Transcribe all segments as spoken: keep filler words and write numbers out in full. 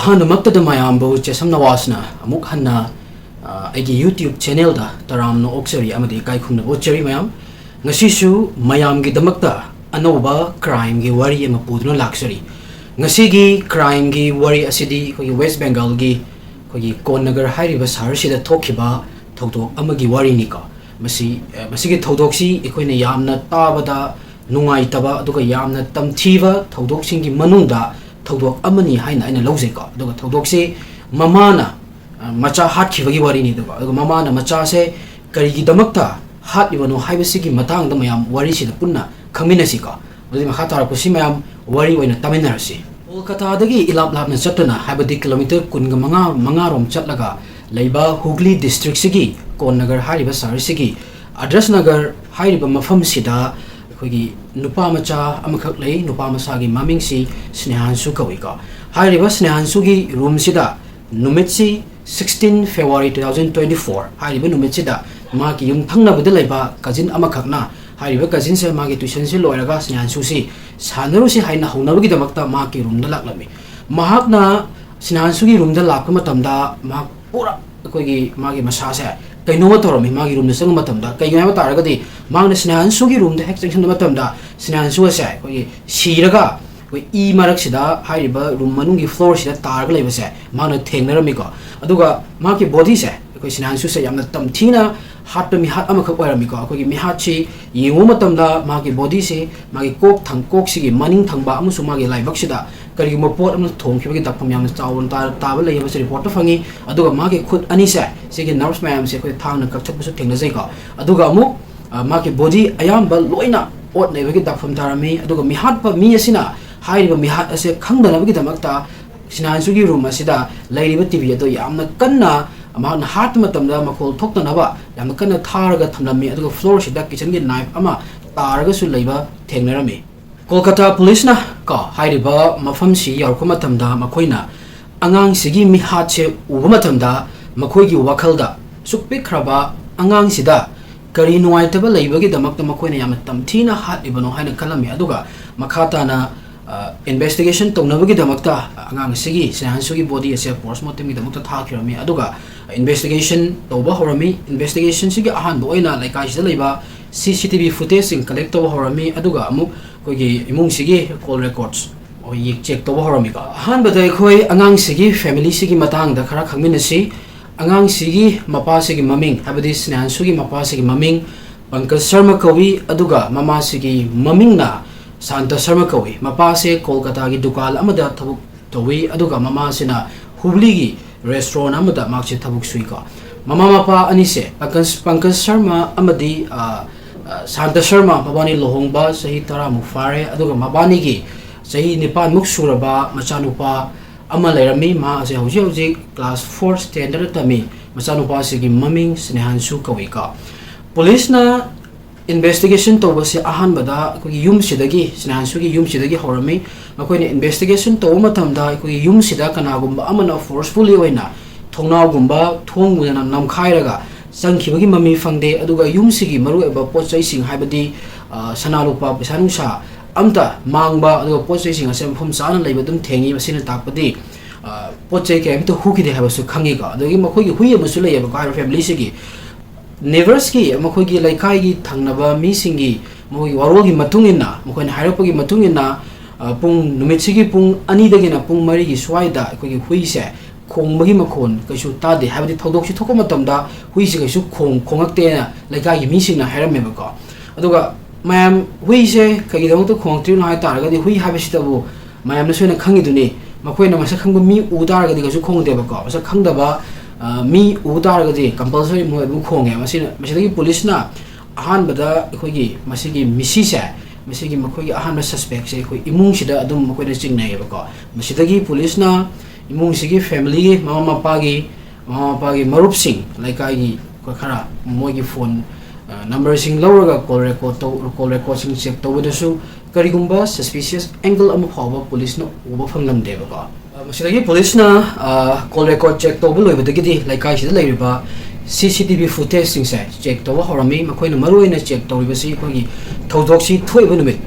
ꯑꯍꯥꯟꯕꯃꯛꯇꯗ ꯃꯌꯥꯝꯕꯨ ꯆꯦꯁꯝ ꯅꯋꯥꯖꯅ ꯑꯃꯨꯛ ꯍꯟꯅ, ꯑ, ꯑꯩꯒꯤ YouTube channelꯗ ꯇꯔꯥꯝꯅ ꯑꯣꯛꯆꯔꯤ ꯑꯃꯗꯤ ꯏꯀꯥꯏ ꯈꯨꯝꯅꯕ ꯎꯠꯆꯔꯤ ꯃꯌꯥꯝ꯫ ꯉꯁꯤꯁꯨ ꯃꯌꯥꯝꯒꯤꯗꯃꯛꯇ ꯑꯅꯧꯕ crimeꯒꯤ ꯋꯥꯔꯤ ꯑꯃ ꯄꯨꯗꯨꯅ ꯂꯥꯛꯆꯔꯤ꯫ ꯉꯁꯤꯒꯤ crimeꯒꯤ ꯋꯥꯔꯤ ꯑꯁꯤꯗꯤ ꯑꯩꯈꯣꯏꯒꯤ West Bengalꯒꯤ ꯑꯩꯈꯣꯏꯒꯤ ꯀꯣꯟꯅꯒꯔ ꯍꯥꯏꯔꯤꯕ ꯁꯍꯔꯁꯤꯗ ꯊꯣꯛꯈꯤꯕ ꯊꯧꯗꯣꯛ ꯑꯃꯒꯤ ꯋꯥꯔꯤꯅꯤꯀꯣ꯫ ꯃꯁꯤ, ꯑ, ꯃꯁꯤꯒꯤ ꯊꯧꯗꯣꯛꯁꯤ ꯑꯩꯈꯣꯏꯅ ꯌꯥꯝꯅ ꯇꯥꯕꯗ ꯅꯨꯡꯉꯥꯏꯇꯕ ꯑꯗꯨꯒ ꯌꯥꯝꯅ ꯇꯝꯊꯤꯕ ꯊꯧꯗꯣꯛꯁꯤꯡꯒꯤ ꯃꯅꯨꯡꯗ ꯊꯧꯗꯣꯛ ꯑꯃꯅꯤ ꯍꯥꯏꯅ ꯑꯩꯅ ꯂꯧꯖꯩꯀꯣ꯫ ꯑꯗꯨꯒ ꯊꯧꯗꯣꯛꯁꯤ ꯃꯃꯥꯅ, ꯑ, ꯃꯆꯥ ꯍꯥꯠꯈꯤꯕꯒꯤ ꯋꯥꯔꯤꯅꯤ꯫ ꯑꯗꯨꯒ, ꯑꯗꯨꯒ ꯃꯃꯥꯅ ꯃꯆꯥꯁꯦ ꯀꯔꯤꯒꯤꯗꯃꯛꯇ ꯍꯥꯠꯂꯤꯕꯅꯣ ꯍꯥꯏꯕꯁꯤꯒꯤ ꯃꯇꯥꯡꯗ ꯃꯌꯥꯝ ꯋꯥꯔꯤꯁꯤꯗ ꯄꯨꯟꯅ ꯈꯪꯃꯤꯟꯅꯁꯤꯀꯣ꯫ ꯑꯗꯨꯗꯤ ꯃꯈꯥ ꯇꯥꯔꯛꯄꯁꯤ ꯃꯌꯥꯝ ꯋꯥꯔꯤ ꯑꯣꯏꯅ ꯇꯥꯃꯤꯟꯅꯔꯁꯤ꯫ ꯀꯣꯜꯀꯇꯥꯗꯒꯤ ꯏꯂꯥꯞ ꯂꯥꯞꯅ ꯆꯠꯇꯨꯅ, ꯍꯥꯏꯕꯗꯤ ꯀꯤꯂꯣꯃꯤꯇꯔ ꯀꯨꯟꯒ ꯃꯉꯥ, ꯃꯉꯥꯔꯣꯝ ꯆꯠꯂꯒ ꯂꯩꯕ ꯍꯨꯒ꯭ꯂꯤ ꯗꯤꯁꯇ꯭ꯔꯤꯛꯁꯤꯒꯤ ꯀꯣꯟꯅꯒꯔ ꯍꯥꯏꯔꯤꯕ ꯁꯍꯔꯁꯤꯒꯤ ꯑꯗ꯭ꯔꯁ ꯅꯒꯔ ꯍꯥꯏꯔꯤꯕ ꯃꯐꯝꯁꯤꯗ ꯑꯩꯈꯣꯏꯒꯤ ꯅꯨꯄꯥ ꯃꯆꯥ ꯑꯃꯈꯛ ꯂꯩ꯫ ꯅꯨꯄꯥ ꯃꯆꯥꯒꯤ ꯃꯃꯤꯡꯁꯤ ꯁ꯭ꯅꯦꯍꯥꯟꯁꯨ ꯀꯧꯏꯀꯣ꯫ ꯍꯥꯏꯔꯤꯕ ꯁ꯭ꯅꯦꯍꯥꯟꯁꯨꯒꯤ ꯔꯨꯝꯁꯤꯗ ꯅꯨꯃꯤꯠꯁꯤ sixteen February two thousand twenty four ꯍꯥꯏꯔꯤꯕ ꯅꯨꯃꯤꯠꯁꯤꯗ ꯃꯍꯥꯛꯀꯤ ꯌꯨꯝꯊꯪꯅꯕꯗ ꯂꯩꯕ ꯀꯖꯤꯟ ꯑꯃꯈꯛꯅ, ꯍꯥꯏꯔꯤꯕ ꯀꯖꯤꯟꯁꯦ ꯃꯥꯒꯤ ꯇꯨꯏꯁꯟꯁꯦ ꯂꯣꯏꯔꯒ ꯁ꯭ꯅꯦꯍꯥꯟꯁꯨꯁꯤ ꯁꯥꯟꯅꯔꯨꯁꯤ ꯍꯥꯏꯅ ꯍꯧꯅꯕꯒꯤꯗꯃꯛꯇ ꯃꯍꯥꯛꯀꯤ ꯔꯨꯝꯗ ꯂꯥꯛꯂꯝꯃꯤ꯫ ꯃꯍꯥꯛꯅ ꯁ꯭ꯅꯦꯍꯥꯟꯁꯨꯒꯤ ꯔꯨꯝꯗ ꯂꯥꯛꯄ ꯃꯇꯝꯗ ꯃꯍꯥꯛ ꯄꯨꯔꯥ ꯑꯩꯈꯣꯏꯒꯤ ꯃꯥꯒꯤ ꯃꯁꯥꯁꯦ ꯀꯩꯅꯣꯝꯃ ꯇꯧꯔꯝꯃꯤ꯫ ꯃꯥꯒꯤ ꯔꯨꯝꯗ ꯆꯪꯕ ꯃꯇꯝꯗ ꯀꯩꯒꯤꯅꯣ ꯍꯥꯏꯕ ꯇꯥꯔꯒꯗꯤ ꯃꯍꯥꯛꯅ ꯁ꯭ꯅꯦꯍꯥꯟꯁꯨꯒꯤ ꯔꯨꯝꯗ ꯍꯦꯛ ꯆꯪꯁꯤꯟꯕ ꯃꯇꯝꯗ ꯁ꯭ꯅꯦꯍꯥꯟꯁꯨ ꯑꯁꯦ ꯑꯩꯈꯣꯏꯒꯤ ꯁꯤꯔꯒ ꯑꯩꯈꯣꯏ ꯏ ꯃꯔꯛꯁꯤꯗ ꯍꯥꯏꯔꯤꯕ ꯔꯨꯝ ꯃꯅꯨꯡꯒꯤ ꯐ꯭ꯂꯣꯔꯁꯤꯗ ꯇꯥꯔꯒ ꯂꯩꯕꯁꯦ ꯃꯍꯥꯛꯅ ꯊꯦꯡꯅꯔꯝꯃꯤꯀꯣ꯫ ꯑꯗꯨꯒ ꯃꯍꯥꯛꯀꯤ ꯕꯣꯗꯤꯁꯦ ꯑꯩꯈꯣꯏ ꯁ꯭ꯅꯦꯍꯥꯟꯁꯨꯁꯦ ꯌꯥꯝꯅ ꯇꯝꯊꯤꯅ ꯍꯥꯠꯄ ꯃꯤꯍꯥꯠ ꯑꯃꯈꯛ ꯑꯣꯏꯔꯝꯃꯤꯀꯣ꯫ ꯑꯩꯈꯣꯏꯒꯤ ꯃꯤꯍꯥꯠꯁꯤ ꯌꯦꯡꯉꯨꯕ ꯃꯇꯝꯗ ꯃꯥꯒꯤ ꯕꯣꯗꯤꯁꯤ, ꯃꯥꯒꯤ ꯀꯣꯛ ꯊꯪ-, ꯀꯣꯛꯁꯤꯒꯤ ꯃꯅꯤꯡ ꯊꯪꯕ ꯑꯃꯁꯨꯡ ꯃꯥꯒꯤ ꯂꯥꯏꯕꯛꯁꯤꯗ ꯀꯔꯤꯒꯨꯝꯕ ꯄꯣꯠ ꯑꯃꯅ ꯊꯣꯝꯈꯤꯕꯒꯤ ꯗꯥꯛꯐꯝ ꯌꯥꯝꯅ ꯆꯥꯎꯅ ꯇꯥ-, ꯇꯥꯕ ꯂꯩ ꯍꯥꯏꯕꯁꯤ ꯔꯤꯄꯣꯔꯠꯇ ꯐꯪꯉꯤ꯫ ꯑꯗꯨꯒ ꯃꯥꯒꯤ ꯈꯨꯠ ꯑꯅꯤꯁꯦ ꯁꯤꯒꯤ ꯅꯔꯚꯁ ꯃꯌꯥꯝꯁꯦ ꯑꯩꯈꯣꯏ ꯊꯥꯡꯅ ꯀꯛꯊꯠꯄꯁꯨ ꯊꯦꯡꯅꯖꯩꯀꯣ꯫ ꯑꯗꯨꯒ ꯑꯃꯨꯛ, ꯑ, ꯃꯥꯒꯤ ꯕꯣꯗꯤ ꯑꯌꯥꯝꯕ ꯂꯣꯏꯅ ꯑꯣꯠ ꯅꯩꯕꯒꯤ ꯗꯥꯛꯐꯝ ꯇꯥꯔꯝꯃꯤ꯫ ꯑꯗꯨꯒ ꯃꯤꯍꯥꯠꯄ ꯃꯤ ꯑꯁꯤꯅ ꯍꯥꯏꯔꯤꯕ ꯃꯤꯍꯥꯠ ꯑꯁꯦ ꯈꯪꯗꯅꯕꯒꯤꯗꯃꯛꯇ ꯁ꯭ꯅꯦꯍꯥꯟꯁꯨꯒꯤ ꯔꯨꯝ ꯑꯁꯤꯗ ꯂꯩꯔꯤꯕ ꯇꯤ ꯚꯤ ꯑꯗꯣ ꯌꯥꯝꯅ ꯀꯟꯅ ꯃꯍꯥꯛꯅ ꯍꯥꯠꯄ ꯃꯇꯝꯗ ꯃꯈꯣꯜ ꯊꯣꯛꯇꯅꯕ ꯌꯥꯝꯅ ꯀꯟꯅ ꯊꯥꯔꯒ ꯊꯝꯂꯝꯃꯤ꯫ ꯑꯗꯨꯒ ꯐ꯭ꯂꯣꯔꯁꯤꯗ ꯀꯤꯆꯟꯒꯤ ꯅꯥꯏꯐ ꯑꯃ ꯇꯥꯔꯒꯁꯨ ꯂꯩꯕ ꯊꯦꯡꯅꯔꯝꯃꯤ꯫ ꯀꯣꯜꯀꯇꯥ ꯄꯨꯂꯤꯁꯅ ꯀꯣ ꯍꯥꯏꯔꯤꯕ ꯃꯐꯝꯁꯤ ꯌꯧꯔꯛꯄ ꯃꯇꯝꯗ ꯃꯈꯣꯏꯅ ꯑꯉꯥꯡꯁꯤꯒꯤ ꯃꯤꯍꯥꯠꯁꯦ ꯎꯕ ꯃꯇꯝꯗ ꯃꯈꯣꯏꯒꯤ ꯋꯥꯈꯜꯗ ꯑꯁꯨꯛ ꯄꯤꯛꯈ꯭ꯔꯕ ꯑꯉꯥꯡꯁꯤꯗ ꯀꯔꯤ ꯅꯨꯡꯉꯥꯏꯇꯕ ꯂꯩꯕꯒꯤꯗꯃꯛꯇ ꯃꯈꯣꯏꯅ ꯌꯥꯝꯅ ꯇꯝꯊꯤꯅ ꯍꯥꯠꯂꯤꯕꯅꯣ ꯍꯥꯏꯅ ꯈꯜꯂꯝꯃꯤ꯫ ꯑꯗꯨꯒ ꯃꯈꯥ ꯇꯥꯅ ꯏꯟꯚꯦꯁꯇꯤꯒꯦꯁꯟ ꯇꯧꯅꯕꯒꯤꯗꯃꯛꯇ ꯑꯉꯥꯡ ꯑꯁꯤꯒꯤ, ꯁ꯭ꯅꯦꯍꯥꯟꯁꯨꯒꯤ ꯕꯣꯗꯤ ꯑꯁꯦ ꯄꯣꯁꯃꯣꯔꯇꯦꯝꯒꯤꯗꯃꯛꯇ ꯊꯥꯈꯤꯔꯝꯃꯤ꯫ ꯑꯗꯨꯒ ꯏꯟꯚꯦꯁꯇꯤꯒꯦꯁꯟ ꯇꯧꯕ ꯍꯧꯔꯝꯃꯤ꯫ ꯏꯟꯚꯦꯁꯇꯤꯒꯦꯁꯟꯁꯤꯒꯤ ꯑꯍꯥꯟꯕ ꯑꯣꯏꯅ ꯂꯩꯀꯥꯏꯁꯤꯗ ꯂꯩꯕ ꯁꯤ ꯁꯤ ꯇꯤ ꯚꯤ ꯐꯨꯇꯦꯖꯁꯤꯡ ꯀꯂꯦꯛ ꯇꯧꯕ ꯍꯧꯔꯝꯃꯤ꯫ ꯑꯗꯨꯒ ꯑꯃꯨꯛ ꯑꯩꯈꯣꯏꯒꯤ ꯏꯃꯨꯡꯁꯤꯒꯤ ꯀꯣꯜ ꯔꯦꯀꯣꯔꯠꯁ ꯆꯦꯛ ꯇꯧꯕ ꯍꯧꯔꯝꯃꯤꯀꯣ꯫ ꯑꯍꯥꯟꯕꯗ ꯑꯩꯈꯣꯏ ꯑꯉꯥꯡꯁꯤꯒꯤ ꯐꯦꯃꯤꯂꯤꯁꯤꯒꯤ ꯃꯇꯥꯡꯗ ꯈꯔ ꯈꯪꯃꯤꯟꯅꯁꯤ꯫ ꯑꯉꯥꯡꯁꯤꯒꯤ ꯃꯄꯥꯁꯤꯒꯤ ꯃꯃꯤꯡ, ꯍꯥꯏꯕꯗꯤ ꯁ꯭ꯅꯦꯍꯥꯟꯁꯨꯒꯤ ꯃꯄꯥꯁꯤꯒꯤ ꯃꯃꯤꯡ ꯄꯪꯀꯖ ꯁꯔꯃ ꯀꯧꯏ, ꯑꯗꯨꯒ ꯃꯃꯥꯁꯤꯒꯤ ꯃꯃꯤꯡꯅ ꯁꯥꯟꯇ ꯁꯔꯃ ꯀꯧꯏ꯫ ꯃꯄꯥꯁꯦ ꯀꯣꯜꯀꯇꯥꯒꯤ ꯗꯨꯀꯥꯟ ꯑꯃꯗ ꯊꯕꯛ ꯇꯧꯏ, ꯑꯗꯨꯒ ꯃꯃꯥꯁꯤꯅ ꯍꯨꯕ꯭ꯂꯤꯒꯤ ꯔꯦꯁꯇꯨꯔꯦꯟ ꯑꯃꯗ ꯃꯍꯥꯛꯁꯦ ꯊꯕꯛ ꯁꯨꯏꯀꯣ꯫ ꯃꯃꯥ ꯃꯄꯥ ꯑꯅꯤꯁꯦ ꯄꯪꯀꯖ, ꯄꯪꯀꯖ ꯁꯔꯃ ꯑꯃꯗꯤ, ꯑ, ꯑ, ꯁꯥꯟꯇ ꯁꯔꯃ, ꯃꯕꯥꯅꯤ ꯂꯨꯍꯣꯡꯕ ꯆꯍꯤ ꯇꯔꯥꯃꯨꯛ ꯐꯥꯔꯦ, ꯑꯗꯨꯒ ꯃꯕꯥꯅꯤꯒꯤ ꯆꯍꯤ ꯅꯤꯄꯥꯟꯃꯨꯛ ꯁꯨꯔꯕ ꯃꯆꯥꯅꯨꯄꯥ ꯑꯃ ꯂꯩꯔꯝꯃꯤ꯫ ꯃꯍꯥꯛ ꯑꯁꯦ ꯍꯧꯖꯤꯛ ꯍꯧꯖꯤꯛ ꯀ꯭ꯂꯥꯁ ꯐꯣꯔ ꯁ꯭ꯇꯦꯟꯗꯔꯗ ꯇꯝꯃꯤ꯫ ꯃꯆꯥꯅꯨꯄꯥꯁꯤꯒꯤ ꯃꯃꯤꯡ ꯁ꯭ꯅꯦꯍꯥꯟꯁꯨ ꯀꯧꯏꯀꯣ꯫ ꯄꯨꯂꯤꯁꯅ ꯏꯟꯚꯦꯁꯇꯤꯒꯦꯁꯟ ꯇꯧꯕꯁꯦ ꯑꯍꯥꯟꯕꯗ ꯑꯩꯈꯣꯏꯒꯤ ꯌꯨꯝꯁꯤꯗꯒꯤ, ꯁ꯭ꯅꯦꯍꯥꯟꯁꯨꯒꯤ ꯌꯨꯝꯁꯤꯗꯒꯤ ꯍꯧꯔꯝꯃꯤ꯫ ꯃꯈꯣꯏꯅ ꯏꯟꯚꯦꯁꯇꯤꯒꯦꯁꯟ ꯇꯧꯕ ꯃꯇꯝꯗ ꯑꯩꯈꯣꯏꯒꯤ ꯌꯨꯝꯁꯤꯗ ꯀꯅꯥꯒꯨꯝꯕ ꯑꯃꯅ ꯐꯣꯔꯁꯐꯨꯜꯂꯤ ꯑꯣꯏꯅ ꯊꯣꯡꯅꯥꯎꯒꯨꯝꯕ, ꯊꯣꯡꯒꯨꯝꯕꯅ ꯅꯝꯈꯥꯏꯔꯒ ꯆꯪꯈꯤꯕꯒꯤ ꯃꯃꯤ ꯐꯪꯗꯦ꯫ ꯑꯗꯨꯒ ꯌꯨꯝꯁꯤꯒꯤ ꯃꯔꯨꯑꯣꯏꯕ ꯄꯣꯠ ꯆꯩꯁꯤꯡ, ꯍꯥꯏꯕꯗꯤ, ꯑ, ꯁꯅꯥ ꯂꯨꯄꯥ, ꯄꯩꯁꯥ ꯅꯨꯡꯁꯥ ꯑꯝꯇ ꯃꯥꯡꯕ, ꯑꯗꯨꯒ ꯄꯣꯠ ꯆꯩꯁꯤꯡ ꯑꯁꯦ ꯃꯐꯝ ꯆꯥꯅ ꯂꯩꯕ ꯑꯗꯨꯝ ꯊꯦꯡꯉꯤ꯫ ꯃꯁꯤꯅ ꯇꯥꯛꯄꯗꯤ, ꯑ, ꯄꯣꯠ ꯆꯩ ꯀꯌꯥ ꯑꯃꯇ ꯍꯨꯈꯤꯗꯦ ꯍꯥꯏꯕꯁꯨ ꯈꯪꯉꯤꯀꯣ꯫ ꯑꯗꯒꯤ ꯃꯈꯣꯏꯒꯤ ꯍꯨꯏ ꯑꯃꯁꯨ ꯂꯩꯌꯦꯕꯀꯣ, ꯍꯥꯏꯔꯤꯕ ꯐꯦꯃꯤꯂꯤꯁꯤꯒꯤ꯫ ꯅꯦꯕꯔꯁꯀꯤ, ꯃꯈꯣꯏꯒꯤ ꯂꯩꯀꯥꯏꯒꯤ ꯊꯪꯅꯕ ꯃꯤꯁꯤꯡꯒꯤ, ꯃꯈꯣꯏꯒꯤ ꯋꯥꯔꯣꯜꯒꯤ ꯃꯇꯨꯡ ꯏꯟꯅ, ꯃꯈꯣꯏꯅ ꯍꯥꯏꯔꯛꯄꯒꯤ ꯃꯇꯨꯡ ꯏꯟꯅ, ꯑ, ꯄꯨꯡ, ꯅꯨꯃꯤꯠꯁꯤꯒꯤ ꯄꯨꯡ ꯑꯅꯤꯗꯒꯤꯅ ꯄꯨꯡ ꯃꯔꯤꯒꯤ ꯁ꯭ꯋꯥꯏꯗ ꯑꯩꯈꯣꯏꯒꯤ ꯍꯨꯏꯁꯦ ꯈꯣꯡꯕꯒꯤ ꯃꯈꯣꯟ ꯀꯩꯁꯨ ꯇꯥꯗꯦ, ꯍꯥꯏꯕꯗꯤ ꯊꯧꯗꯣꯛꯁꯤ ꯊꯣꯛꯄ ꯃꯇꯝꯗ ꯍꯨꯏꯁꯤ ꯀꯩꯁꯨ ꯈꯣꯡ-, ꯈꯣꯡꯉꯛꯇꯦꯅ ꯂꯩꯀꯥꯏꯒꯤ ꯃꯤꯁꯤꯡꯅ ꯍꯥꯏꯔꯝꯃꯦꯕꯀꯣ꯫ ꯑꯗꯨꯒ ꯃꯌꯥꯝ, ꯍꯨꯏꯁꯦ ꯀꯩꯒꯤꯗꯃꯛꯇ ꯈꯣꯡꯉꯛꯇ꯭ꯔꯤꯅꯣ ꯍꯥꯏ ꯇꯥꯔꯒꯗꯤ, ꯍꯨꯏ ꯍꯥꯏꯕꯁꯤꯗꯕꯨ ꯃꯌꯥꯝꯅꯁꯨ ꯍꯦꯟꯅ ꯈꯪꯉꯤꯗꯨꯅꯤ, ꯃꯈꯣꯏꯅ ꯃꯁꯛ ꯈꯪꯕ ꯃꯤ ꯎ ꯇꯥꯔꯒꯗꯤ ꯀꯩꯁꯨ ꯈꯣꯡꯗꯦꯕꯀꯣ꯫ ꯃꯁꯛ ꯈꯪꯗꯕ, ꯑ, ꯃꯤ ꯎ ꯇꯥꯔꯒꯗꯤ ꯀꯝꯄꯜꯁꯔꯤ ꯃꯣꯏ ꯑꯗꯨꯝ ꯈꯣꯡꯉꯦ꯫ ꯃꯁꯤꯅ, ꯃꯁꯤꯗꯒꯤ ꯄꯨꯂꯤꯁꯅ ꯑꯍꯥꯟꯕꯗ ꯑꯩꯈꯣꯏꯒꯤ ꯃꯁꯤꯒꯤ ꯃꯤꯁꯤꯁꯦ, ꯃꯁꯤꯒꯤ ꯃꯈꯣꯏꯒꯤ ꯑꯍꯥꯟꯕ ꯁꯁꯄꯦꯛꯁꯦ ꯑꯩꯈꯣꯏ ꯏꯃꯨꯡꯁꯤꯗ ꯑꯗꯨꯝ ꯃꯈꯣꯏꯅ ꯆꯤꯡꯅꯩꯌꯦꯕꯀꯣ꯫ ꯃꯁꯤꯗꯒꯤ ꯄꯨꯂꯤꯁꯅ ꯏꯃꯨꯡꯁꯤꯒꯤ ꯐꯦꯃꯤꯂꯤꯒꯤ ꯃꯃꯥ ꯃꯄꯥꯒꯤ, ꯃꯃꯥ ꯃꯄꯥꯒꯤ ꯃꯔꯨꯞꯁꯤꯡ, ꯂꯩꯀꯥꯏꯒꯤ ꯈꯔ ꯃꯣꯏꯒꯤ ꯐꯣꯟ, ꯑ, ꯅꯝꯕꯔꯁꯤꯡ ꯂꯧꯔꯒ ꯀꯣꯜ ꯔꯦꯀꯣꯔꯠ ꯇꯧ-, ꯀꯣꯜ ꯔꯦꯀꯣꯔꯠꯁꯤꯡ ꯆꯦꯛ ꯇꯧꯕꯗꯁꯨ ꯀꯔꯤꯒꯨꯝꯕ ꯁꯁꯄꯤꯁꯤꯌꯁ ꯑꯦꯡꯒꯜ ꯑꯃ ꯐꯥꯎꯕ ꯄꯨꯂꯤꯁꯅ ꯎꯕ ꯐꯪꯂꯝꯗꯦꯕꯀꯣ꯫ ꯑ, ꯃꯁꯤꯗꯒꯤ ꯄꯨꯂꯤꯁꯅ, ꯑ, ꯀꯣꯜ ꯔꯦꯀꯣꯔꯠ ꯆꯦꯛ ꯇꯧꯕ ꯂꯣꯏꯕꯗꯒꯤꯗꯤ ꯂꯩꯀꯥꯏꯁꯤꯗ ꯂꯩꯔꯤꯕ ꯁꯤ ꯁꯤ ꯇꯤ ꯚꯤ ꯐꯨꯇꯦꯖꯁꯤꯡꯁꯦ ꯆꯦꯛ ꯇꯧꯕ ꯍꯧꯔꯝꯃꯤ꯫ ꯃꯈꯣꯏꯅ ꯃꯔꯨꯑꯣꯏꯅ ꯆꯦꯛ ꯇꯧꯔꯤꯕꯁꯤ ꯑꯩꯈꯣꯏꯒꯤ ꯊꯧꯗꯣꯛꯁꯤ ꯊꯣꯛꯏꯕ ꯅꯨꯃꯤꯠ,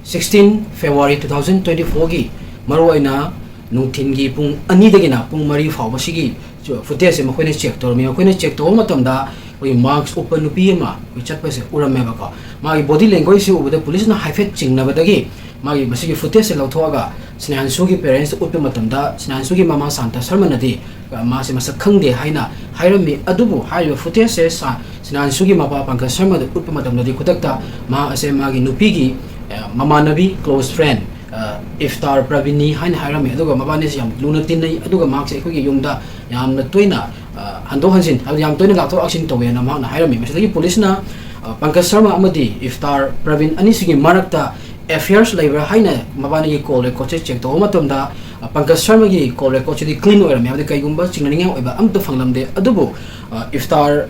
sixteen February two thousand twenty ꯐꯣꯔꯒꯤ ꯃꯔꯨꯑꯣꯏꯅ ꯅꯨꯡꯊꯤꯟꯒꯤ ꯄꯨꯡ ꯑꯅꯤꯗꯒꯤꯅ ꯄꯨꯡ ꯃꯔꯤ ꯐꯥꯎꯕꯁꯤꯒꯤ ꯐꯨꯇꯦꯖꯁꯦ ꯃꯈꯣꯏꯅ ꯆꯦꯛ ꯇꯧꯔꯝꯃꯤ꯫ ꯃꯈꯣꯏꯅ ꯆꯦꯛ ꯇꯧꯕ ꯃꯇꯝꯗ ꯑꯩꯈꯣꯏꯒꯤ ꯃꯥꯛꯁ ꯎꯞꯄ ꯅꯨꯄꯤ ꯑꯃ ꯑꯩꯈꯣꯏ ꯆꯠꯄꯁꯦ ꯎꯔꯝꯃꯦꯕꯀꯣ꯫ ꯃꯥꯒꯤ ꯕꯣꯗꯤ ꯂꯦꯡꯒ꯭ꯋꯦꯖꯁꯤ ꯎꯕꯗ ꯄꯨꯂꯤꯁꯅ ꯍꯥꯏꯐꯦꯠ ꯆꯤꯡꯅꯕꯗꯒꯤ ꯃꯥꯒꯤ ꯃꯁꯤꯒꯤ ꯐꯨꯇꯦꯖꯁꯦ ꯂꯧꯊꯣꯛꯑꯒ ꯁ꯭ꯅꯦꯍꯥꯟꯁꯨꯒꯤ ꯄꯦꯔꯦꯟꯁꯇ ꯎꯠꯄ ꯃꯇꯝꯗ ꯁ꯭ꯅꯦꯍꯥꯟꯁꯨꯒꯤ ꯃꯃꯥ ꯁꯥꯟꯇ ꯁꯔꯃꯅꯗꯤ ꯃꯥꯁꯦ ꯃꯁꯛ ꯈꯪꯗꯦ ꯍꯥꯏꯅ ꯍꯥꯏꯔꯝꯃꯤ꯫ ꯑꯗꯨꯕꯨ ꯍꯥꯏꯔꯤꯕ ꯐꯨꯇꯦꯖꯁꯦ ꯁꯥ-, ꯁ꯭ꯅꯦꯍꯥꯟꯁꯨꯒꯤ ꯃꯄꯥ ꯄꯪꯀꯖ ꯁꯔꯃꯗ ꯎꯠꯄ ꯃꯇꯝꯗꯗꯤ ꯈꯨꯗꯛꯇ ꯃꯍꯥꯛ ꯑꯁꯦ ꯃꯥꯒꯤ ꯅꯨꯄꯤꯒꯤ, ꯑ, ꯃꯃꯥꯟꯅꯕꯤ, ꯀ꯭ꯂꯣꯁ ꯐ꯭ꯔꯦꯟ, ꯑ, ꯏꯐꯇꯥꯔ ꯄ꯭ꯔꯕꯤꯟꯅꯤ ꯍꯥꯏꯅ ꯍꯥꯏꯔꯝꯃꯤ꯫ ꯑꯗꯨꯒ ꯃꯕꯥꯅꯤꯁꯦ ꯌꯥꯝ ꯂꯨꯅ ꯇꯤꯟꯅꯩ, ꯑꯗꯨꯒ ꯃꯍꯥꯛꯁꯦ ꯑꯩꯈꯣꯏꯒꯤ ꯌꯨꯝꯗ ꯌꯥꯝꯅ ꯇꯣꯏꯅ, ꯑ, ꯍꯟꯗꯣꯛ ꯍꯟꯖꯤꯟ, ꯍꯥꯏꯕꯗꯤ ꯌꯥꯝ ꯇꯣꯏꯅ ꯂꯥꯛꯊꯣꯛ ꯂꯥꯛꯁꯤꯟ ꯇꯧꯋꯦꯅ ꯃꯍꯥꯛꯅ ꯍꯥꯏꯔꯝꯃꯤ꯫ ꯃꯁꯤꯗꯒꯤ ꯄꯨꯂꯤꯁꯅ, ꯑ, ꯄꯪꯀꯖ ꯁꯔꯃ ꯑꯃꯗꯤ ꯏꯐꯇꯥꯔ ꯄ꯭ꯔꯕꯤꯟ ꯑꯅꯤꯁꯤꯒꯤ ꯃꯔꯛꯇ ꯑꯦꯐꯤꯌꯔꯁ ꯂꯩꯕ꯭ꯔꯥ ꯍꯥꯏꯅ ꯃꯕꯥꯅꯤꯒꯤ ꯀꯣꯜ ꯔꯦꯀꯣꯔꯠꯁꯦ ꯆꯦꯛ ꯇꯧꯕ ꯃꯇꯝꯗ, ꯑ, ꯄꯪꯀꯖ ꯁꯔꯃꯒꯤ ꯀꯣꯜ ꯔꯦꯀꯣꯔꯠꯁꯤꯗꯤ ꯀ꯭ꯂꯤꯟ ꯑꯣꯏꯔꯝꯃꯦ, ꯍꯥꯏꯕꯗꯤ ꯀꯩꯒꯨꯝꯕ ꯆꯤꯡꯅꯅꯤꯡꯉꯥꯏ ꯑꯣꯏꯕ ꯑꯝꯇ ꯐꯪꯂꯝꯗꯦ꯫ ꯑꯗꯨꯕꯨ, ꯑ, ꯏꯐꯇꯥꯔ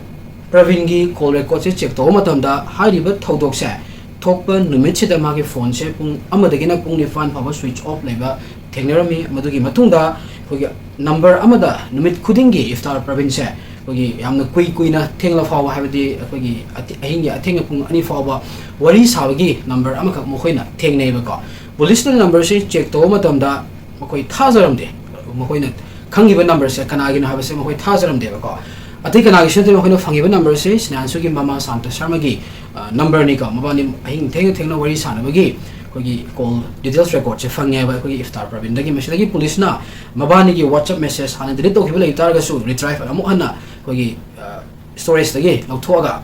ꯄ꯭ꯔꯕꯤꯟꯒꯤ ꯀꯣꯜ ꯔꯦꯀꯣꯔꯠꯁꯦ ꯆꯦꯛ ꯇꯧꯕ ꯃꯇꯝꯗ ꯍꯥꯏꯔꯤꯕ ꯊꯧꯗꯣꯛꯁꯦ ꯊꯣꯛꯄ ꯅꯨꯃꯤꯠꯁꯤꯗ ꯃꯥꯒꯤ ꯐꯣꯟꯁꯦ ꯄꯨꯡ ꯑꯃꯗꯒꯤꯅ ꯄꯨꯡ ꯅꯤꯄꯥꯟ ꯐꯥꯎꯕ ꯁ꯭ꯋꯤꯆ ꯑꯣꯐ ꯂꯩꯕ ꯊꯦꯡꯅꯔꯝꯃꯤ꯫ ꯃꯗꯨꯒꯤ ꯃꯇꯨꯡꯗ ꯑꯩꯈꯣꯏꯒꯤ ꯅꯝꯕꯔ ꯑꯃꯗ ꯅꯨꯃꯤꯠ ꯈꯨꯗꯤꯡꯒꯤ ꯏꯐꯇꯥꯔ ꯄ꯭ꯔꯕꯤꯟꯁꯦ ꯑꯩꯈꯣꯏꯒꯤ ꯌꯥꯝꯅ ꯀꯨꯏ ꯀꯨꯏꯅ ꯊꯦꯡꯂ ꯐꯥꯎꯕ, ꯍꯥꯏꯕꯗꯤ ꯑꯩꯈꯣꯏꯒꯤ ꯑꯊ-, ꯑꯍꯤꯡꯒꯤ ꯑꯊꯦꯡꯕ ꯄꯨꯡ ꯑꯅꯤ ꯐꯥꯎꯕ ꯋꯥꯔꯤ ꯁꯥꯕꯒꯤ ꯅꯝꯕꯔ ꯑꯃꯈꯛ ꯃꯈꯣꯏꯅ ꯊꯦꯡꯅꯩꯕꯀꯣ꯫ ꯄꯨꯂꯤꯁꯅ ꯅꯝꯕꯔꯁꯤ ꯆꯦꯛ ꯇꯧꯕ ꯃꯇꯝꯗ ꯃꯈꯣꯏ ꯊꯥꯖꯔꯝꯗꯦ꯫ ꯃꯈꯣꯏꯅ ꯈꯪꯉꯤꯕ ꯅꯝꯕꯔꯁꯦ ꯀꯅꯥꯒꯤꯅꯣ ꯍꯥꯏꯕꯁꯦ ꯃꯈꯣꯏ ꯊꯥꯖꯔꯝꯗꯦꯕꯀꯣ꯫ ꯑꯇꯩ ꯀꯅꯥꯒꯤꯁꯨ ꯅꯠꯇꯦ, ꯃꯈꯣꯏꯅ ꯐꯪꯉꯤꯕ ꯅꯝꯕꯔꯁꯦ ꯁ꯭ꯅꯦꯍꯥꯟꯁꯨꯒꯤ ꯃꯃꯥ ꯁꯥꯟꯇ ꯁꯔꯃꯒꯤ, ꯑ, ꯅꯝꯕꯔꯅꯤꯀꯣ꯫ ꯃꯕꯥꯅꯤ ꯑꯍꯤꯡ ꯊꯦꯡꯅ ꯊꯦꯡꯅ ꯋꯥꯔꯤ ꯁꯥꯟꯅꯕꯒꯤ ꯑꯩꯈꯣꯏꯒꯤ ꯀꯣꯜ ꯗꯤꯇꯦꯜꯁ ꯔꯦꯀꯣꯔꯠꯁꯦ ꯐꯪꯉꯦꯕ ꯑꯩꯈꯣꯏꯒꯤ ꯏꯐꯇꯥꯔ ꯄ꯭ꯔꯕꯤꯟꯗꯒꯤ꯫ ꯃꯁꯤꯗꯒꯤ ꯄꯨꯂꯤꯁꯅ ꯃꯕꯥꯅꯤꯒꯤ WhatsApp ꯃꯦꯁꯦꯖ ꯍꯥꯟꯅ ꯗꯤꯂꯤꯠ ꯇꯧꯈꯤꯕ ꯂꯩ ꯇꯥꯔꯒꯁꯨ ꯔꯤꯇ꯭ꯔꯥꯏꯚ ꯑꯃꯨꯛ ꯍꯟꯅ ꯑꯩꯈꯣꯏꯒꯤ, ꯑ, ꯁ꯭ꯇꯣꯔꯦꯖꯇꯒꯤ ꯂꯧꯊꯣꯛꯑꯒ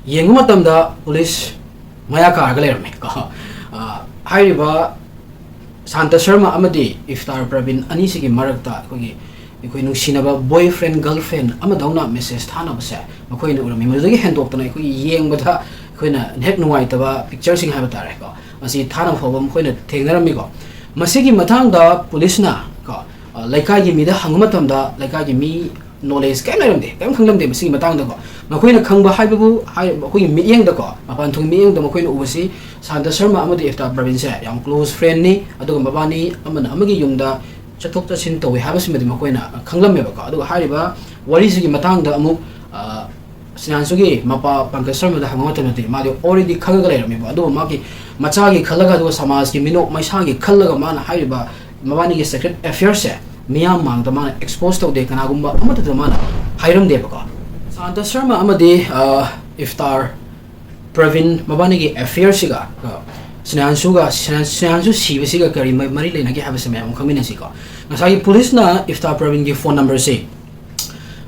ꯌꯦꯡꯕ ꯃꯇꯝꯗ ꯄꯨꯂꯤꯁ ꯃꯌꯥ ꯀꯥꯔꯒ ꯂꯩꯔꯝꯃꯦ ꯀꯣ꯫ ꯑ, ꯍꯥꯏꯔꯤꯕ ꯁꯥꯟꯇ ꯁꯔꯃ ꯑꯃꯗꯤ ꯏꯐꯇꯥꯔ ꯄ꯭ꯔꯕꯤꯟ ꯑꯅꯤꯁꯤꯒꯤ ꯃꯔꯛꯇ ꯑꯩꯈꯣꯏꯒꯤ, ꯑꯩꯈꯣꯏ ꯅꯨꯡꯁꯤꯅꯕ ꯕꯣꯏ ꯐ꯭ꯔꯦꯟ, ꯒꯔꯜ ꯐ꯭ꯔꯦꯟ ꯑꯃꯗꯧꯅ ꯃꯦꯁꯦꯖ ꯊꯥꯅꯕꯁꯦ ꯃꯈꯣꯏꯅ ꯎꯔꯝꯃꯤ꯫ ꯃꯗꯨꯗꯒꯤ ꯍꯦꯟꯗꯣꯛꯇꯅ ꯑꯩꯈꯣꯏꯒꯤ ꯌꯦꯡꯕꯗ ꯑꯩꯈꯣꯏꯅ ꯍꯦꯛ ꯅꯨꯡꯉꯥꯏꯇꯕ ꯄꯤꯛꯆꯔꯁꯤꯡ ꯍꯥꯏꯕ ꯇꯥꯔꯦꯀꯣ, ꯃꯁꯤ ꯊꯥꯅꯕ ꯐꯥꯎꯕ ꯃꯈꯣꯏꯅ ꯊꯦꯡꯅꯔꯝꯃꯤꯀꯣ꯫ ꯃꯁꯤꯒꯤ ꯃꯇꯥꯡꯗ ꯄꯨꯂꯤꯁꯅ ꯀꯣ, ꯑ, ꯂꯩꯀꯥꯏꯒꯤ ꯃꯤꯗ ꯍꯪꯕ ꯃꯇꯝꯗ ꯂꯩꯀꯥꯏꯒꯤ ꯃꯤ ꯅꯣꯂꯦꯖ ꯀꯔꯤꯝ ꯂꯩꯔꯝꯗꯦ, ꯀꯔꯤꯝ ꯈꯪꯂꯝꯗꯦ ꯃꯁꯤꯒꯤ ꯃꯇꯥꯡꯗꯀꯣ꯫ ꯃꯈꯣꯏꯅ ꯈꯪꯕ ꯍꯥꯏꯕꯕꯨ, ꯍꯥꯏ-, ꯑꯩꯈꯣꯏꯒꯤ ꯃꯤꯠꯌꯦꯡꯗꯀꯣ, ꯃꯄꯥꯟ ꯊꯣꯡꯒꯤ ꯃꯤꯠꯌꯦꯡꯗ ꯃꯈꯣꯏꯅ ꯎꯕꯁꯤ ꯁꯥꯟꯇ ꯁꯔꯃ ꯑꯃꯗꯤ ꯏꯐꯇꯥꯔ ꯄ꯭ꯔꯕꯤꯟꯁꯦ ꯌꯥꯝ ꯀ꯭ꯂꯣꯁ ꯐ꯭ꯔꯦꯟꯅꯤ, ꯑꯗꯨꯒ ꯃꯕꯥꯅꯤ ꯑꯃꯅ ꯑꯃꯒꯤ ꯌꯨꯝꯗ ꯆꯠꯊꯣꯛ ꯆꯠꯁꯤꯟ ꯇꯧꯋꯤ ꯍꯥꯏꯕꯁꯤꯃꯗꯤ ꯃꯈꯣꯏꯅ ꯈꯪꯂꯝꯃꯦꯕꯀꯣ꯫ ꯑꯗꯨꯒ ꯍꯥꯏꯔꯤꯕ ꯋꯥꯔꯤꯁꯤꯒꯤ ꯃꯇꯥꯡꯗ ꯑꯃꯨꯛ, ꯑ, ꯁ꯭ꯅꯦꯍꯥꯟꯁꯨꯒꯤ ꯃꯄꯥ ꯄꯪꯀꯖ ꯁꯔꯃꯗ ꯍꯪꯕ ꯃꯇꯝꯗꯗꯤ ꯃꯥꯗꯤ already ꯈꯪꯉꯒ ꯂꯩꯔꯝꯃꯦꯕ꯫ ꯑꯗꯨꯕꯨ ꯃꯥꯒꯤ ꯃꯆꯥꯒꯤ ꯈꯜꯂꯒ, ꯑꯗꯨꯒ ꯁꯃꯥꯖꯀꯤ ꯃꯤꯅꯣꯛ ꯃꯩꯁꯥꯒꯤ ꯈꯜꯂꯒ ꯃꯥꯅ ꯍꯥꯏꯔꯤꯕ ꯃꯕꯥꯅꯤꯒꯤ secret affairꯁꯦ ꯃꯤꯌꯥꯝ ꯃꯥꯡꯗ ꯃꯥꯅ expose ꯇꯧꯗꯦ, ꯀꯅꯥꯒꯨꯝꯕ ꯑꯃꯠꯇꯗ ꯃꯥꯅ ꯍꯥꯏꯔꯝꯗꯦꯕꯀꯣ꯫ ꯁꯥꯟꯇ ꯁꯔꯃ ꯑꯃꯗꯤ, ꯑ, ꯏꯐꯇꯥꯔ ꯄ꯭ꯔꯕꯤꯟ ꯃꯕꯥꯅꯤꯒꯤ affairꯁꯤꯒ, ꯑ, ꯁ꯭ꯅꯦꯍꯥꯟꯁꯨꯒ, ꯁ꯭ꯅꯦꯍꯥꯟ-, ꯁ꯭ꯅꯦꯍꯥꯟꯁꯨ ꯁꯤꯕꯁꯤꯒ ꯀꯔꯤ ꯃ-, ꯃꯔꯤ ꯂꯩꯅꯒꯦ ꯍꯥꯏꯕꯁꯦ ꯃꯌꯥꯝ ꯑꯃ ꯈꯪꯃꯤꯟꯅꯁꯤꯀꯣ꯫ ꯉꯁꯥꯏꯒꯤ ꯄꯨꯂꯤꯁꯅ ꯏꯐꯇꯥꯔ ꯄ꯭ꯔꯕꯤꯟꯒꯤ phone numberꯁꯤ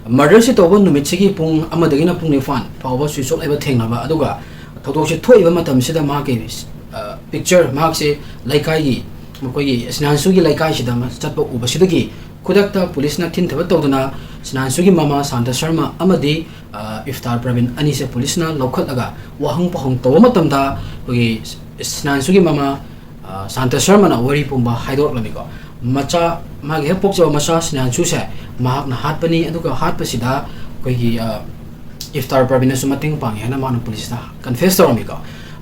murderꯁꯤ ꯇꯧꯕ ꯅꯨꯃꯤꯠꯁꯤꯒꯤ ꯄꯨꯡ ꯑꯃꯗꯒꯤꯅ ꯄꯨꯡ ꯅꯤꯄꯥꯟ ꯐꯥꯎꯕ switch off ꯂꯩꯕ ꯊꯦꯡꯅꯕ, ꯑꯗꯨꯒ ꯊꯧꯗꯣꯛꯁꯤ ꯊꯣꯛꯏꯕ ꯃꯇꯝꯁꯤꯗ ꯃꯍꯥꯛꯀꯤ, ꯑ, picture, ꯃꯍꯥꯛꯁꯦ ꯂꯩꯀꯥꯏꯒꯤ, ꯃꯈꯣꯏꯒꯤ ꯁ꯭ꯅꯦꯍꯥꯟꯁꯨꯒꯤ ꯂꯩꯀꯥꯏꯁꯤꯗ ꯃ-, ꯆꯠꯄ ꯎꯕꯁꯤꯗꯒꯤ ꯈꯨꯗꯛꯇ ꯄꯨꯂꯤꯁꯅ ꯊꯤꯟꯊꯕ ꯇꯧꯗꯨꯅ ꯁ꯭ꯅꯦꯍꯥꯟꯁꯨꯒꯤ ꯃꯃꯥ ꯁꯥꯟꯇ ꯁꯔꯃ ꯑꯃꯗꯤ, ꯑ, ꯏꯐꯇꯥꯔ ꯄ꯭ꯔꯕꯤꯟ ꯑꯅꯤꯁꯦ ꯄꯨꯂꯤꯁꯅ ꯂꯧꯈꯠꯂꯒ ꯋꯥꯍꯪ ꯄꯥꯎꯍꯪ ꯇꯧꯕ ꯃꯇꯝꯗ ꯑꯩꯈꯣꯏꯒꯤ ꯁ꯭ꯅꯦꯍꯥꯟꯁꯨꯒꯤ ꯃꯃꯥ, ꯑ, ꯁꯥꯟꯇ ꯁꯔꯃꯅ ꯋꯥꯔꯤ ꯄꯨꯝꯕ ꯍꯥꯏꯗꯣꯔꯛꯂꯝꯃꯤꯀꯣ꯫ ꯃꯆꯥ, ꯃꯥꯒꯤ ꯍꯦꯛ ꯄꯣꯛꯆꯕ ꯃꯆꯥ ꯁ꯭ꯅꯦꯍꯥꯟꯁꯨꯁꯦ ꯃꯍꯥꯛꯅ ꯍꯥꯠꯄꯅꯤ, ꯑꯗꯨꯒ ꯍꯥꯠꯄꯁꯤꯗ ꯑꯩꯈꯣꯏꯒꯤ, ꯑ, ꯏꯐꯇꯥꯔ ꯄ꯭ꯔꯕꯤꯟꯅꯁꯨ ꯃꯇꯦꯡ ꯄꯥꯡꯉꯦ ꯍꯥꯏꯅ ꯃꯥꯅ ꯄꯨꯂꯤꯁꯇ confess ꯇꯧꯔꯝꯃꯤꯀꯣ꯫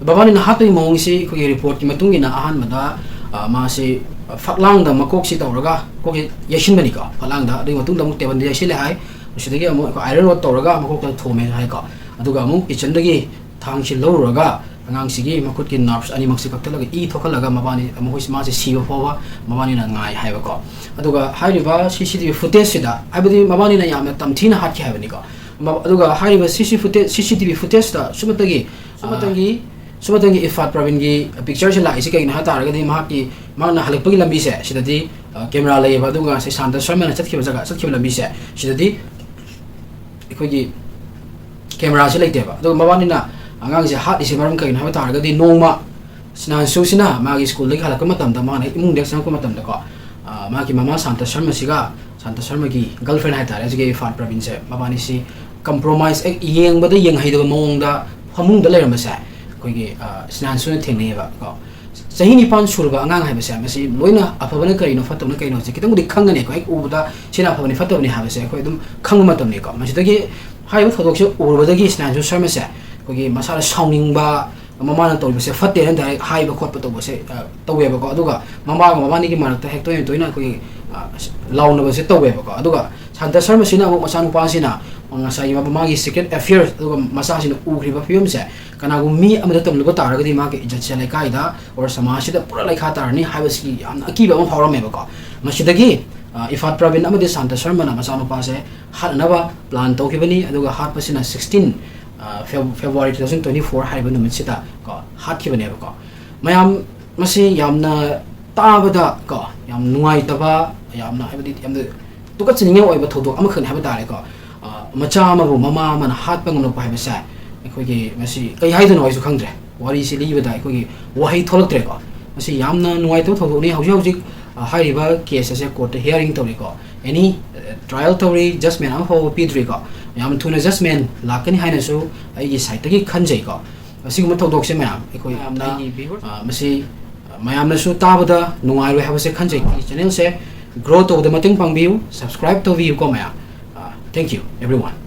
ꯃꯕꯥꯅꯤꯅ ꯍꯥꯠꯄꯒꯤ ꯃꯑꯣꯡꯁꯤ ꯑꯩꯈꯣꯏꯒꯤ reportꯀꯤ ꯃꯇꯨꯡ ꯏꯟꯅ ꯑꯍꯥꯟꯕꯗ, ꯑ, ꯃꯥꯁꯤ ꯐꯛꯂꯥꯡꯗ ꯃꯀꯣꯛꯁꯤ ꯇꯧꯔꯒ ꯃꯀꯣꯛꯁꯤ ꯌꯩꯁꯤꯟꯕꯅꯤꯀꯣ, ꯐꯛꯂꯥꯡꯗ꯫ ꯑꯗꯨꯒꯤ ꯃꯇꯨꯡꯗ ꯑꯃꯨꯛ tableꯗ ꯌꯩꯁꯤꯜꯂꯦ ꯍꯥꯏ꯫ ꯃꯁꯤꯗꯒꯤ ꯑꯃꯨꯛ ꯑꯩꯈꯣꯏ iron rod ꯇꯧꯔꯒ ꯃꯀꯣꯛꯇ ꯊꯣꯝꯃꯦ ꯍꯥꯏꯀꯣ꯫ ꯑꯗꯨꯒ ꯑꯃꯨꯛ kitchenꯗꯒꯤ ꯊꯥꯡꯁꯤ ꯂꯧꯔꯨꯔꯒ ꯑꯉꯥꯡꯁꯤꯒꯤ ꯃꯈꯨꯠꯀꯤ nerves ꯑꯅꯤꯃꯛꯁꯤ ꯀꯛꯊꯠꯂꯒ ꯏ ꯊꯣꯛꯍꯜꯂꯒ ꯃꯕꯥꯅꯤ, ꯃꯈꯣꯏꯁꯤ, ꯃꯥꯁꯦ ꯁꯤꯕ ꯐꯥꯎꯕ ꯃꯕꯥꯅꯤꯅ ꯉꯥꯏ ꯍꯥꯏꯕꯀꯣ꯫ ꯑꯗꯨꯒ ꯍꯥꯏꯔꯤꯕ CCTV footageꯁꯤꯗ, ꯍꯥꯏꯕꯗꯤ ꯃꯕꯥꯅꯤꯅ ꯌꯥꯝꯅ ꯇꯝꯊꯤꯅ ꯍꯥꯠꯈꯤ ꯍꯥꯏꯕꯅꯤꯀꯣ꯫ ꯃ-, ꯑꯗꯨꯒ ꯍꯥꯏꯔꯤꯕ CC footage, CCTV footageꯇ ꯁꯨꯞꯅꯇꯒꯤ, ꯁꯨꯞꯅꯇꯪꯒꯤ, ꯁꯨꯞꯅꯇꯪꯒꯤ ꯏꯐꯥꯠ ꯄ꯭ꯔꯕꯤꯟꯒꯤ pictureꯁꯦ ꯂꯥꯛꯏꯁꯦ ꯀꯩꯒꯤꯅꯣ ꯍꯥꯏ ꯇꯥꯔꯒꯗꯤ ꯃꯍꯥꯛꯀꯤ, ꯃꯍꯥꯛꯅ ꯍꯜꯂꯛꯄꯒꯤ ꯂꯝꯕꯤꯁꯦ ꯁꯤꯗꯗꯤ, ꯑ, camera ꯂꯩꯌꯦꯕ, ꯑꯗꯨꯒ ꯁꯤ ꯁꯥꯟꯇ ꯁꯔꯃꯅ ꯆꯠꯈꯤꯕ ꯖꯒꯥ, ꯆꯠꯈꯤꯕ ꯂꯝꯕꯤꯁꯦ ꯁꯤꯗꯗꯤ ꯑꯩꯈꯣꯏꯒꯤ cameraꯁꯦ ꯂꯩꯇꯦꯕ꯫ ꯑꯗꯨꯒ ꯃꯕꯥꯅꯤꯅ ꯑꯉꯥꯡꯁꯦ ꯍꯥꯠꯂꯤꯁꯦ ꯃꯔꯝ ꯀꯩꯒꯤꯅꯣ ꯍꯥꯏꯕ ꯇꯥꯔꯒꯗꯤ ꯅꯣꯡꯃ ꯁ꯭ꯅꯦꯍꯥꯟꯁꯨꯁꯤꯅ ꯃꯥꯒꯤ schoolꯗꯒꯤ ꯍꯜꯂꯛꯄ ꯃꯇꯝꯗ, ꯃꯥꯅ ꯏꯃꯨꯡꯗ ꯍꯦꯛ ꯆꯪꯉꯛꯄ ꯃꯇꯝꯗꯀꯣ, ꯑ, ꯃꯥꯒꯤ ꯃꯃꯥ ꯁꯥꯟꯇ ꯁꯔꯃꯁꯤꯒ, ꯁꯥꯟꯇ ꯁꯔꯃꯒꯤ girlfriend ꯍꯥꯏꯇꯥꯔꯦ, ꯍꯧꯖꯤꯛꯀꯤ ꯏꯐꯥꯠ ꯄ꯭ꯔꯕꯤꯟꯁꯦ, ꯃꯕꯥꯅꯤꯁꯤ compromise ꯍꯦꯛ ꯌꯦꯡꯕꯗ ꯌꯦꯡꯍꯩꯗꯕ ꯃꯑꯣꯡꯗ ꯐꯃꯨꯡꯗ ꯂꯩꯔꯝꯕꯁꯦ ꯑꯩꯈꯣꯏꯒꯤ, ꯑ, ꯁ꯭ꯅꯦꯍꯥꯟꯁꯨꯅ ꯊꯦꯡꯅꯩꯌꯦꯕ ꯀꯣ꯫ ꯆꯍꯤ ꯅꯤꯄꯥꯟ ꯁꯨꯔꯕ ꯑꯉꯥꯡ ꯍꯥꯏꯕꯁꯦ ꯃꯁꯤ ꯂꯣꯏꯅ ꯑꯐꯕꯅ ꯀꯔꯤꯅꯣ ꯐꯠꯇꯕꯅ ꯀꯔꯤꯅꯣ ꯍꯧꯖꯤꯛ ꯈꯤꯇꯪꯕꯨꯗꯤ ꯈꯪꯒꯅꯤ꯫ ꯑꯩꯈꯣꯏ ꯍꯦꯛ ꯎꯕꯗ ꯁꯤꯅ ꯑꯐꯕꯅꯤ ꯐꯠꯇꯕꯅꯤ ꯍꯥꯏꯕꯁꯦ ꯑꯩꯈꯣꯏ ꯑꯗꯨꯝ ꯈꯪꯕ ꯃꯇꯝꯅꯤꯀꯣ꯫ ꯃꯁꯤꯗꯒꯤ ꯍꯥꯏꯔꯤꯕ ꯊꯧꯗꯣꯛꯁꯦ ꯎꯔꯨꯕꯗꯒꯤ ꯁ꯭ꯅꯦꯍꯥꯟꯁꯨ ꯁꯔꯃꯁꯦ ꯑꯩꯈꯣꯏꯒꯤ ꯃꯁꯥꯗ ꯁꯥꯎꯅꯤꯡꯕ, ꯃꯃꯥꯅ ꯇꯧꯔꯤꯕꯁꯦ ꯐꯠꯇꯦꯅ direct ꯍꯥꯏꯕ ꯈꯣꯠꯄ ꯇꯧꯕꯁꯦ, ꯑ, ꯇꯧꯋꯦꯕꯀꯣ꯫ ꯑꯗꯨꯒ ꯃꯃꯥꯒ ꯃꯕꯥꯅꯤꯒꯤ ꯃꯔꯛꯇ ꯍꯦꯛ ꯇꯣꯏꯅ ꯇꯣꯏꯅ ꯑꯩꯈꯣꯏꯒꯤ, ꯑ, ꯂꯥꯎꯅꯕꯁꯦ ꯇꯧꯋꯦꯕꯀꯣ꯫ ꯑꯗꯨꯒ ꯁꯥꯟꯇ ꯁꯔꯃꯁꯤꯅ ꯑꯃꯨꯛ ꯃꯆꯥꯅꯨꯄꯥꯁꯤꯅ ꯉꯁꯥꯏꯒꯤ ꯃꯥꯒꯤ secret affair ꯑꯗꯨꯒ ꯃꯆꯥꯁꯤꯅ ꯎꯈ꯭ꯔꯤꯕ ꯐꯤꯕꯝꯁꯦ ꯀꯅꯥꯒꯨꯝꯕ ꯃꯤ ꯑꯃꯗ ꯇꯝꯂꯨꯕ ꯇꯥꯔꯒꯗꯤ ꯃꯥꯒꯤ ꯏꯖꯠꯁꯦ ꯂꯩꯀꯥꯏꯗ or ꯁꯃꯥꯖꯁꯤꯗ ꯄꯨꯔꯥ ꯂꯩꯈꯥ ꯇꯥꯔꯅꯤ ꯍꯥꯏꯕꯁꯤꯒꯤ ꯌꯥꯝꯅ ꯑꯀꯤꯕ ꯑꯃ ꯐꯥꯎꯔꯝꯃꯦꯕꯀꯣ꯫ ꯃꯁꯤꯗꯒꯤ, ꯑ, ꯏꯐꯥꯠ ꯄ꯭ꯔꯕꯤꯟ ꯑꯃꯗꯤ ꯁꯥꯟꯇ ꯁꯔꯃꯅ ꯃꯆꯥꯅꯨꯄꯥꯁꯦ ꯍꯥꯠꯅꯅꯕ plan ꯇꯧꯈꯤꯕꯅꯤ, ꯑꯗꯨꯒ ꯍꯥꯠꯄꯁꯤꯅ sixteen, ꯑ, Feb-, February two thousand twenty-four ꯍꯥꯏꯔꯤꯕ ꯅꯨꯃꯤꯠꯁꯤꯗ ꯀꯣ ꯍꯥꯠꯈꯤꯕꯅꯦꯕꯀꯣ꯫ ꯃꯌꯥꯝ, ꯃꯁꯤ ꯌꯥꯝꯅ ꯇꯥꯕꯗ ꯀꯣ ꯌꯥꯝ ꯅꯨꯡꯉꯥꯏꯇꯕ, ꯌꯥꯝꯅ, ꯍꯥꯏꯕꯗꯤ, ꯌꯥꯝꯅ ꯇꯨꯀꯠꯆꯅꯤꯡꯉꯥꯏ ꯑꯣꯏꯕ ꯊꯧꯗꯣꯛ ꯑꯃꯈꯛꯅꯤ ꯍꯥꯏꯕ ꯇꯥꯔꯦꯀꯣ꯫ ꯑ, ꯃꯆꯥ ꯑꯃꯕꯨ ꯃꯃꯥ ꯑꯃꯅ ꯍꯥꯠꯄ ꯉꯝꯂꯛꯄ ꯍꯥꯏꯕꯁꯦ ꯑꯩꯈꯣꯏꯒꯤ ꯃꯁꯤ ꯀꯩ ꯍꯥꯏꯗꯣꯏꯅꯣ ꯑꯩꯁꯨ ꯈꯪꯗ꯭ꯔꯦ꯫ ꯋꯥꯔꯤꯁꯤ ꯂꯤꯕꯗ ꯑꯩꯈꯣꯏꯒꯤ ꯋꯥꯍꯩ ꯊꯣꯛꯂꯛꯇ꯭ꯔꯦꯀꯣ꯫ ꯃꯁꯤ ꯌꯥꯝꯅ ꯅꯨꯡꯉꯥꯏꯇꯕ ꯊꯧꯗꯣꯛꯅꯤ꯫ ꯍꯧꯖꯤꯛ ꯍꯧꯖꯤꯛ, ꯑ, ꯍꯥꯏꯔꯤꯕ case ꯑꯁꯦ court ꯇ hearing ꯇꯧꯔꯤꯀꯣ꯫ Any, ꯑ, trial ꯇꯧꯔꯤ, judgment ꯑꯃ ꯐꯥꯎꯕ ꯄꯤꯗ꯭ꯔꯤꯀꯣ꯫ ꯌꯥꯝ ꯊꯨꯅ judgment ꯂꯥꯛꯀꯅꯤ ꯍꯥꯏꯅꯁꯨ ꯑꯩꯒꯤ side ꯇꯒꯤ ꯈꯟꯖꯩꯀꯣ꯫ ꯑꯁꯤꯒꯨꯝꯕ ꯊꯧꯗꯣꯛꯁꯦ ꯃꯌꯥꯝ ꯑꯩꯈꯣꯏ ꯌꯥꯝꯅ, ꯑ, ꯃꯁꯤ, ꯑ, ꯃꯌꯥꯝꯅꯁꯨ ꯇꯥꯕꯗ ꯅꯨꯡꯉꯥꯏꯔꯣꯏ ꯍꯥꯏꯕꯁꯦ ꯈꯟꯖꯩ꯫ ꯑꯩꯒꯤ channel ꯁꯦ grow ꯇꯧꯕꯗ ꯃꯇꯦꯡ ꯄꯥꯡꯕꯤꯌꯨ, subscribe ꯇꯧꯕꯤꯌꯨꯀꯣ ꯃꯌꯥꯝ꯫ ꯑ, thank you everyone꯫